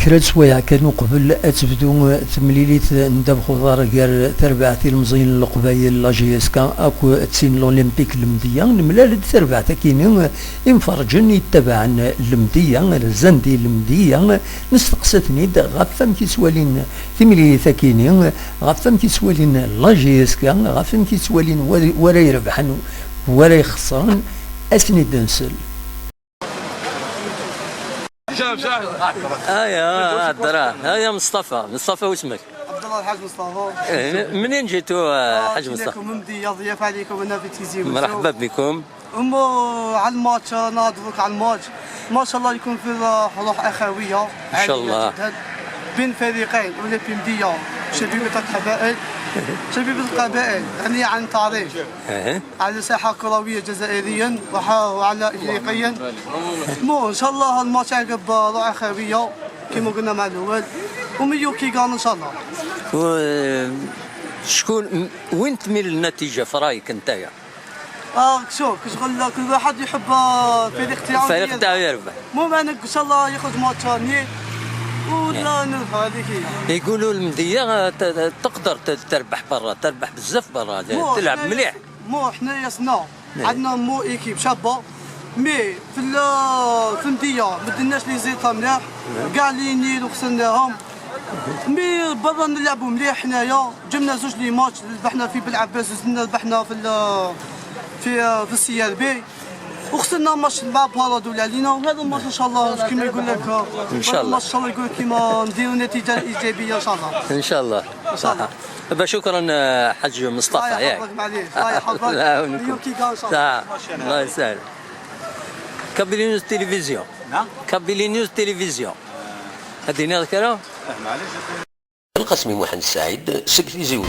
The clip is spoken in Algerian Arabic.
كرا سوايع كانوا قبل تبدو تمليليت نداب خضار كار تربعت المزين القبايل la JSK اكو تسين l'Olympique المدية. نملال تربعت كيني انفرجن يتبعن المدية الزندي المدية. نستقستني غف كيسوالين تمليليت كيني، غف كيسوالين la JSK، غف كيسوالين ولا يربحن ولا يخسرن. اسني دنسل. شاف شاف. هيا الدرا، هيا مصطفى. مصطفى واسمك؟ عبد الله الحاج مصطفى. إيه، منين جيتوا حاج مصطفى؟ جيناكم من مدية، ضياف عليكم هنا في تيزي وزو. مرحبا بكم. أمو على الماتش، نهضروك على الماتش، ما شاء الله يكون في روح اخويه إن شاء الله. عالية جداً بين فريقين، اولمبي مديه، شبيبة القبائل. شبيبة القبائل غنية عن التعريف على ساحة كروية جزائريا وعلى افريقيا. مو ان شاء الله الماتش عقب روح اخويه كما قلنا مع الاول و meilleur qui gagne ان شاء الله. شكون وين تميل النتيجة في رايك انت؟ شوف، كشغل كل واحد يحب الفريق تاعو. الفريق تاعو يربح. المهم انا ان شاء الله يخرج match nul ولا نربح، هذيك هي. يقولوا المدية تقدر تربح برا، تربح بزاف برا. مو تلعب مليح. مو حنايا سنا عندنا مو équipe شابه، mais في المديه ما درناش les résultats مليح، كاع les nuls وخسرناهم، mais برا نلعبوا مليح. حنايا جبنا زوج les matchs، ربحنا في بلعباس، زدنا ربحنا في ال CRB، وخسرنا ماتش مع بارادو اللي علينا. وهذا الماتش ان شاء الله كما يقول لك إن شاء الله. الماتش ان شاء الله يقول كيما نديروا نتيجة ايجابية ان شاء الله. ان شاء الله. إن شاء الله. صح، شكرا حاج مصطفى. الله ياك؟ يحفظك، معليش، الله يحفظك. لا يعاونكم. meilleur qui gagne ان شاء الله. صح، الله يسهل. Kabylie News Télévision. نعم. Kabylie News Télévision هذه نذكرها. معليش. القسمي محمد سعيد سكتي زوج.